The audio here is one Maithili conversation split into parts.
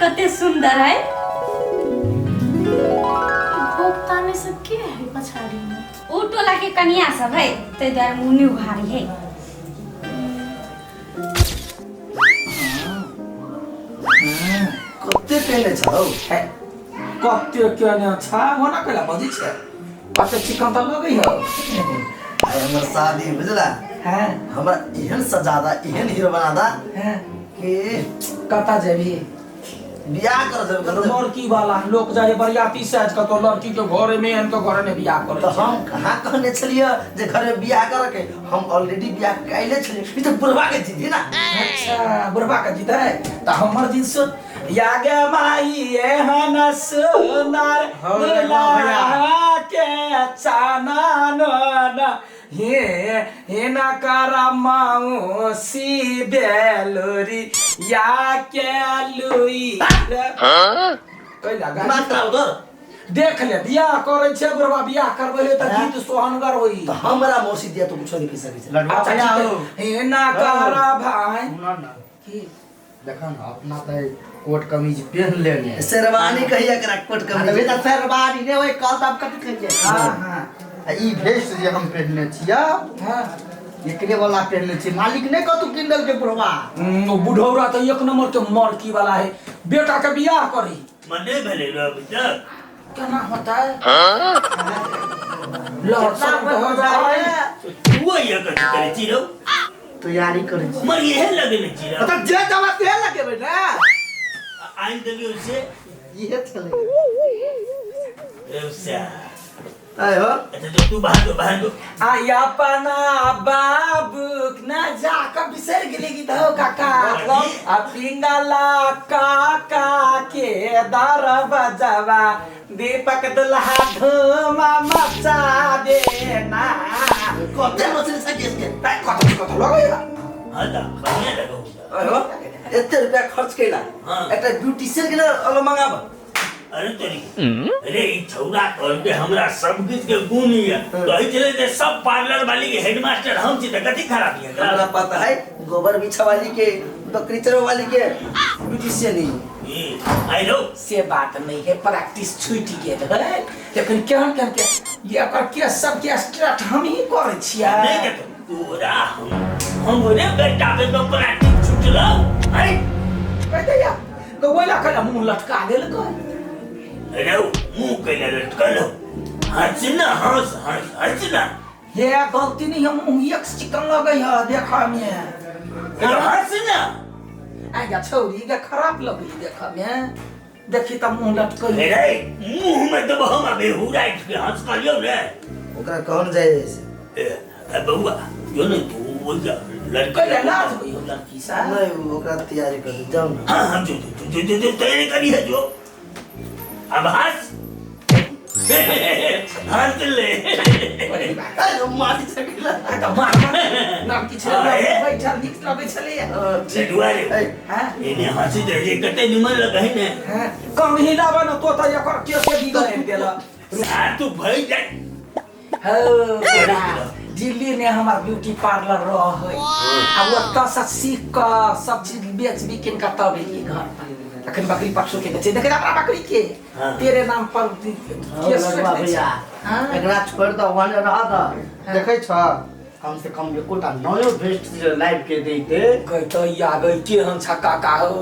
कते सुंदर है। भोगताने सब के है पछाड़ी में? उ टोला के कनिया सब है, ताहि दुआरे मुँह नहीं उघारी है। कते केने छौ? है, कते केने छ ओना कैला बजै छै? कते चिकन तऽ लगै हौ। आइ हमर शादी बुझला। हैं? हमरा एहन सजादा, एहन हीरो बनादा हैं? कि कतऽ जेबही? बियाह कर जेब कतऽ? लड़की वाला लोक जाइ है बरियाती साज कतौ लड़की के घरे में, एहन के घरे में बियाह करे। तऽ हम कहाँ कहने छलियै जे घर में बियाह करे के? हम ऑलरेडी बियाह कैले छलियै। ई तऽ बुढ़वा के जिद है ना। अच्छा, बुढ़वा के जिद है तऽ हमर जिद सुन। या गे माई एहन सुनार हौ रे भैया। दुल्हा के चानन हे हे न कर मौसी बेलुरी या के लुई कैला गा? दिमाग खराब तोर। देख ले, बियाह करै छै बुढ़वा, बियाह करबै है तऽ गीत सोहनगर होई। तऽ हमरा मौसी दिया तो कुछो नहीं कहि सकै छै। लडुआ अच्छा, भैया ठीक हो। है। हे न कर भाई सुनऽ ना। की? देखऽ ना, अपना तऽ कोट कमीज पेहन लेने। शेरवानी कहिया करा कोट हाँ, तऽ कमीज? तऽ शेरवानी ने ओइ कल तऽ कथी कहै छै? हाँ हाँ। आ ई भेस्ट जे हम पेहने छियै, एकरे वाला पेहने छियै। मालिक नहि कतौ कीन देलकै बुढ़वा। ओ बुढ़ौरा तऽ एक नंबर के मरकी वाला है, बेटा के बियाह करी। मने भेलै रे अभी तक? केना होता है? लड़ शर्म तऽ हो जाए। तू ये कथी करै छी रौ? तैयारी करै छी। मर इहे लगेने छी रौ? तऽ जे दवा से लगेबै ने। आनि देलियौ से। इहे छलै। रे से। आय हो। अच्छा, जो तू बाहर जो, बाहर जो। आई अपना बाबू ना जाकर बिसर गेली गीत हो काका। आ पिंगला काका के दर बजवा दीपक दुल्हा धूम मचा देना। कते मछली छै केस के? कत कत लगै? हाँ तऽ बढ़िया लगौ। आय हो, एते रुपया खर्च कैला एकटा ब्यूटीशियन के ना अलग मंगाब। अरे तोरी, अरे ई छौड़ा कहलकै हमरा सब किछ के गुण ये, कहै छलै जे सब पार्लर वाली के हेडमास्टर हम छी, तऽ कथी खराब ये? हमरा पता है, गोबर बिछा वाली के, बकरी चरवा वाली के ब्यूटीशियन ही। ई आई रो। से बात नहीं है, प्रैक्टिस छूटि गेल है, लेकिन केहन केहन के ये एकर के सब के स्ट्रेट हम ही करै छियै। नहीं देखो तोरा हमरे बेटा के तो प्रैक्टिस छूटलो आई। कहते या गवैला कला मुंह लटका देलकै। अरे मुंह कैला लटकल? हंस ना, हंस हंस हंस ना। ये गलती नहीं है, मुंह एक चिकन लगै है देखा में। अरे हंस ना। आया छौरी के खराब लगै देखा में, देखी त मुंह लटकै। अरे मुंह में तो हम अभी हुराई के हंस कहलियौ ने। ओकरा कहन जाय से। ए ए बउआ, जो ने तू वो जा लड़का। कैला लाज होइयो लड़की सा? नहीं, ओकरा तैयारी कर दे, जाओ ना। हाँ हाँ, जो जो जो जो जो तैयारी करी है जो। अब हंस हंस ले। अरे मारी सकेला। आ त मार मार लड़की छलै। अरे। बैठल नीक लगै छलैया। लडुआ रे। ए, हैं? एने हंसी दे जे कते निमन लगै ने। हैं, कम हिलाब न तो त एकर केस के बिगड़ देल। आ तू भई जा। हो बड़ा, दिल्ली में हमार ब्यूटी पार्लर रहे आ ओतऽ से सीख कऽ सब चीज बेच बिकिन कऽ तब एलियै घर पर। अखन बकरी पशु के बेचे देखे अपना बकरी के। हाँ। तेरे नाम पर हौ केस लडुआ कटने छै। भैया। हाँ। एकरा छोड़ि दऽ, ओहने रह दऽ। देखै छ, कम से कम एकोटा नयो भेस्ट जे लाइव के दैते। गई या गई, केहन छ काका हो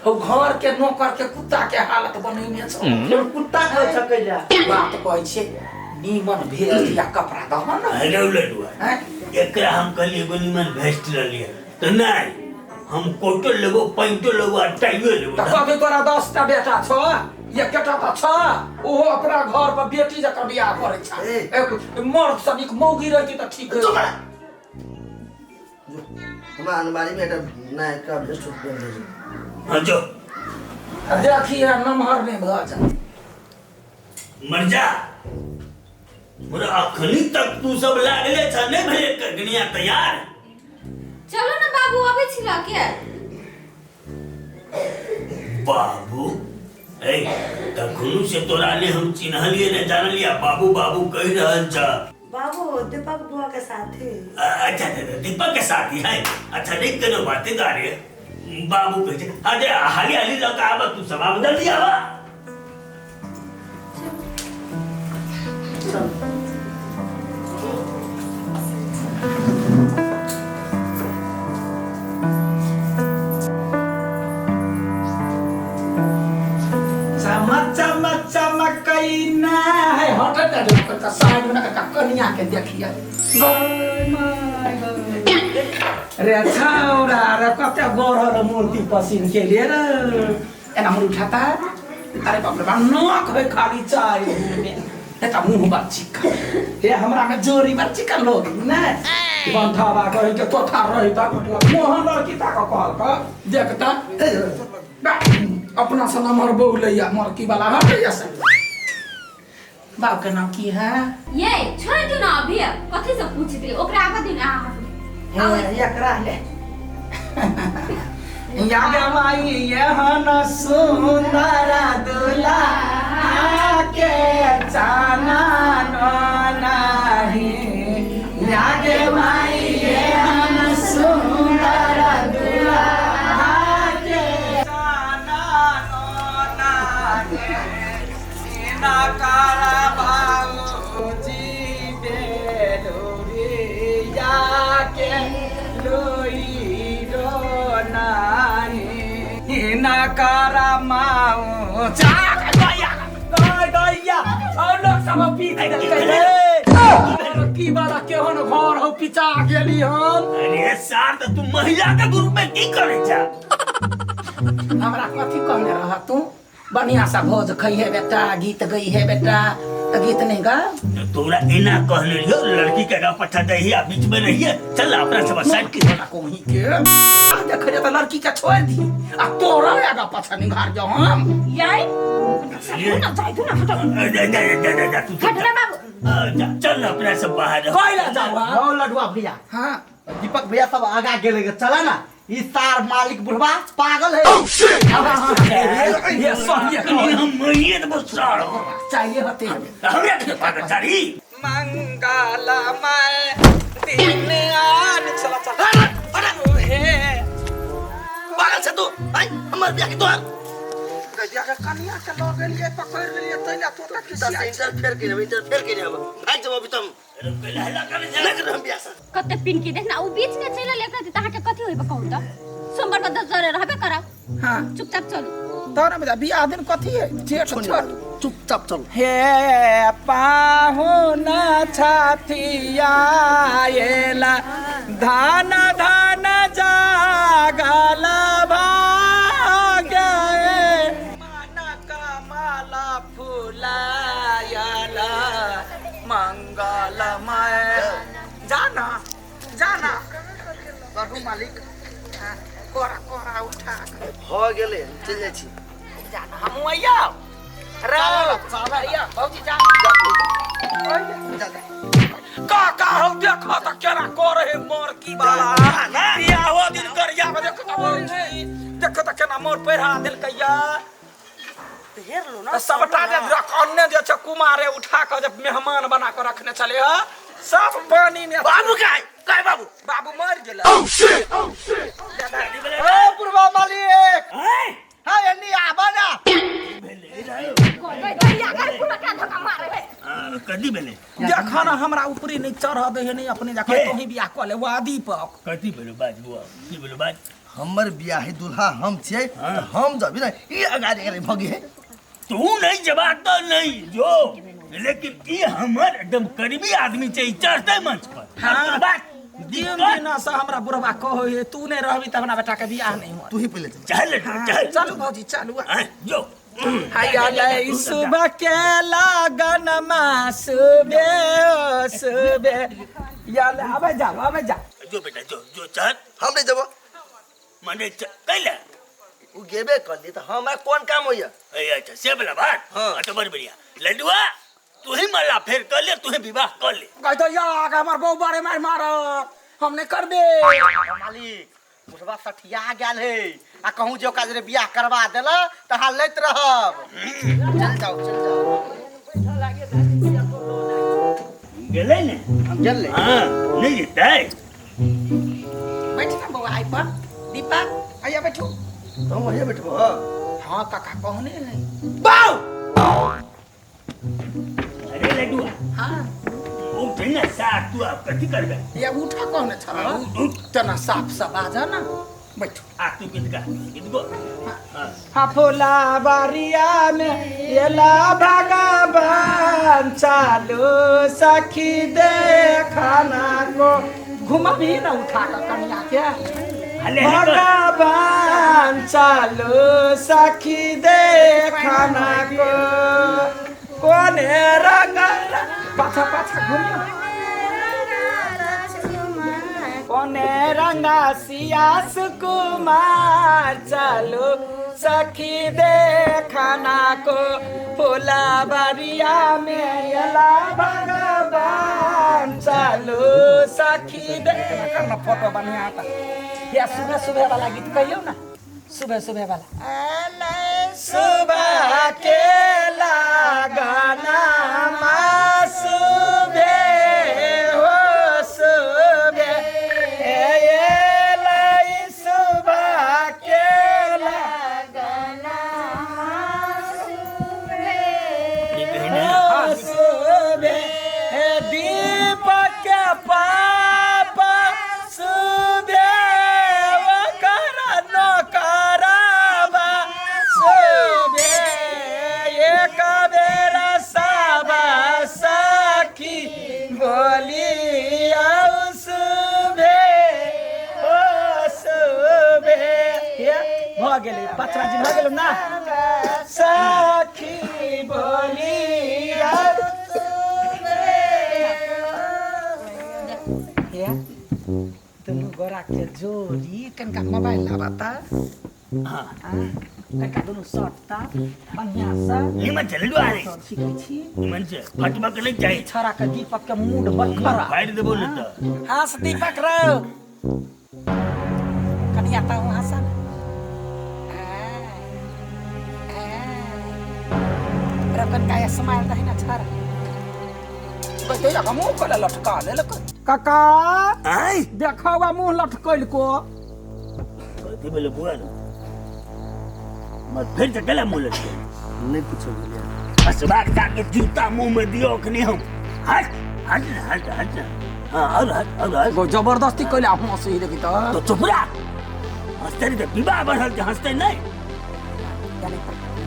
हो घर के नौकर के कुत्ता के हालत बनैने छौ। फेर कुत्ता कहै छ कैला? बात कहै छियै, नीमन भेस्ट या कपड़ा दह न। हेलो लडुआ। हैं? एकरा हम कहलिए एगो निमन भेस्ट ल लिया तऽ नहीं, हम कोटो लेबो, पैंटो लेबो आ टाइयो लेबो। तऽ कहबै तोरा 10टा बेटा छौ, एकेटा तऽ छौ, ओहो अपना घर पर बेटी जकाँ बियाह करै छ। ए। एक मर्द सँ नीक मौगी रहितै तऽ ठीक चुप रहितै। रह। हमरा अलमारी में एकटा नया एकटा भेस्ट पेन दे। हाँ जो। आ देखी है नमहर नहि भऽ जाय। मर जा मोर, अखनी तक तू सब लागले छ, नहीं भेले कगनिया तैयार? चलो ना बाबू, अबै छी लऽ के। बाबू ए, तखनु से तोरा ने हम चिन्हलिए ने जानलिए, बाबू बाबू कहि रहल छ। बाबू दीपक बुआ के साथी। अच्छा अच्छा, दीपक के साथी है। अच्छा, नहीं कोनो बाते दारे। बाबू कहै छै अरे हाली हाली लऽ कऽ आबऽ तू सब आब जल्दी आबऽ। चमक चमक चमकैना है हटत ना साइड में ना कनिया के देखिए गय my गय रे छौरा रे कते गोरहर मूर्ति पसिन के लिए रे एना मुड़ उठाता। अरे बाप रे बाप नाक है खाली चाय में एता मुंह बा चिक्का हे हमरा में जोरी बा चिक्का लोग ने बंठावा कहि के तोठा रही ता मतलब मोहन लड़की ता कहल का देखता अपना से नमहर बहु लैया मरकी वाला हटैया से। बाप के नाम की है? ये छोड़ दू ना अभी कथी से पूछ दे ओकरा आबऽ दियौ ना अहाँ। एकरा ले या माई यहन सुंदर दुल्हा के चाना नाही या गे माई यहन सुंदर दुल्हा के चाना नाही ना काला बाबूजी बेलोरिया के लोई रो नाही ना कारा माऊ जा गया गय गया और लोग सब पी देलकै रे की वाला केहन घर हो पिचा गेली हम। अरे सार त तू महिला के ग्रुप में की करै छा? हमरा कथी कहने रह तू? बढ़िया सा भोज खइहे बेटा गीत गई है बेटा त गीत नहीं गा तोरा एना कहने रहियो लड़की के आगा पट्टा दही आ बीच में रहिए चल अपना सब साइड की होला कोही के देख रे त लड़की के छोड़ दी आ तोरा आगा पाछा निघार जाओ हम। याई ना जाय दू ना हटो जा जा जा जा तू हट ना बाबू जा चल अपना सब बाहर कोइला जाओ। हो लडुआ भैया हां दीपक भैया सब आगा गेले चला ना ई सार मालिक बुढ़वा पागल है। ये सही है हम मरिए तो बस सार चाहिए होते हमरा के पागल सारी मंगला मैं दिन आन चला चला अरे हे पागल छे तू आई हमर बियाह के तोहर गैया के कनिया के लऽ गेलियै पकड़ि लेलियै तैला तोता दस इंटरफेयर के इंटरफेयर के भाग जब अभी तुम नहीं करब हम बियाह से। कते पिंकी देख ना उ बीच में चलि एलै एकरा त अहाँके कथी होइब कहू त? सोमवार के 10 जरे रहबे करब। हां चुपचाप चलू तोरा में बियाह दिन कथी है जेठ छोट चुपचाप चलू। हे पाहुना छाथिया एला धान धान जागल भागे मन कमल फुलायल मंगलमय जाना जाना करू मालिक कोरा कोरा उठा हो गेले चल जाइ छी जाना हम आइया रे भैया भौजी जा जा का का हम देखो त केना करे है मोर की वाला बियाहो दिन करिया में देखो त भौजी देखो त केना मोर पहिरा देलकैया हेर लो ना सबटा जे रखने जे छै कुमारे उठा के जे मेहमान बना के रखने छले ह सब पानी में। बाबू काय काय बाबू बाबू मर गेल। ओ बुढ़वा मालिक हां एनी आबा ना गैया गै पूरा के धक्का मारे है कथी भेलै? देखा ना हमरा ऊपरे नहीं चढ़ दे है नहीं अपने जाके के? तोही बियाह कऽ ले वा दीपक। कथी भेलो बाज बुआ की भेलो बाज? हमर बियाह दुल्हा हम छियै त हम जबी ना ई अगाडि अगाडि भगी है। तू नहीं जवाब तो नहीं जो लेकिन ई हमर एकदम करीबी आदमी छै चढ़ते मंच पर। हाँ। बात दिन दिना से हमरा बुढ़वा कहो है तू नहीं रहबी त हमरा बेटा के बियाह नहीं होत। तू ही पहिले चल चल चल चलू भौजी चलू। जो हाय सुबह के लगन मा सुबह सुबह याल आबे जा आबे जा जो बेटा जो जो चल हम नहीं जब मने कैला उ गेबे करली त हमरा कोन काम होइया? ए अच्छा से वाला बात। हाँ। तो बड़ बढ़िया लडुआ तू ही मला फेर कर ले तू ही विवाह कर ले। कह तो या हमर बहू बारे मार मार हमने कर दे। मालिक बुढ़वा सठिया गेल है आ कहूं जे ओकरा जरे बियाह करवा देला त हां लैत रहब। चल जाओ चल जाओ गेलै ने हम गेल ले। हां नहीं जेतै बैठ ना बौआ आई पर दीपक आइया बैठू। हम वही बैठबो। हाँ काका कहने है। बाऊ अरे लडुआ। हाँ उठ ना साथ तू आप कथी करबे? या उठा कहने छल तना साफ सब आ जा ना बैठू। आ तू कितका कितको? हाँ फूला बारिया में एला भगवान चालू सखी देखना को घुमा भी ना उठा कर कन्या के भगवान चालू सखी देखना को कोने रंग पाछा पाछा घूमियो कोने रंगा सिया सुकुमार चालू सखी देखना को फूला बारिया में एला भगवान चालू सखी देखना फोटो बढ़िया आता। या सुबह सुबह वाला गीत कहियो ना, सुबह सुबह वाला। सुबह के लगाना सुबह हो सुबह सुबह के लगाना सुबह दीपक के पापा सुबह कराबा सुबह एक बेरा साबा सखी बोली आउ सुबह ओ सुबह। भऽ गेलै पाँच जी भऽ गेल ना सखी बोली आउ सुबह। दुनू गोरा के जोड़ी कनिका मोबाइल लाबता। हाँ कनिका दुनू सटता बढ़िया से निमन से लडुआ रे सीखै छी निमन से फटबा के नहीं चाहिए। छड़ा के दीपक के मूड बड़ खराब फाड़ देबो न त। हंस दीपक रो कनिया ता हंसा ना कनिका स्माइल दही ना छड़ा बैठे जा मुंह खोले लटका लेलक काका। आय देखा मुंह लटकल को कथी भेलो बुआ रे मत फिर से गला मुंह लटके नहीं पूछो बोलिया हसबा के जूता मुंह में दियो अखनी हम। हट हट हट हट। हां और हट और हट। जबरदस्ती कइला हंसी देखी त तो चुप रह। हंसते नहीं तो विवाह बढ़ल के हंसते नहीं।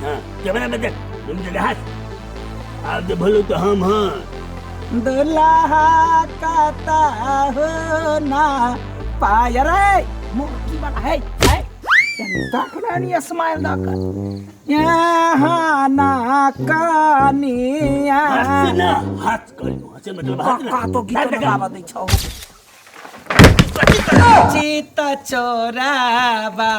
हां कैमरा में देख तुम जगह हंस। आप जब बोलो तो हम हां दुल्हा काता हो ना पाय रे मुर्गी वाला है है तखना स्माइल दक यहाँ ना कनिया हंस ना हंस कर हंसे मतलब हंस का तो गीत गावा दै छौ। चित चोराबा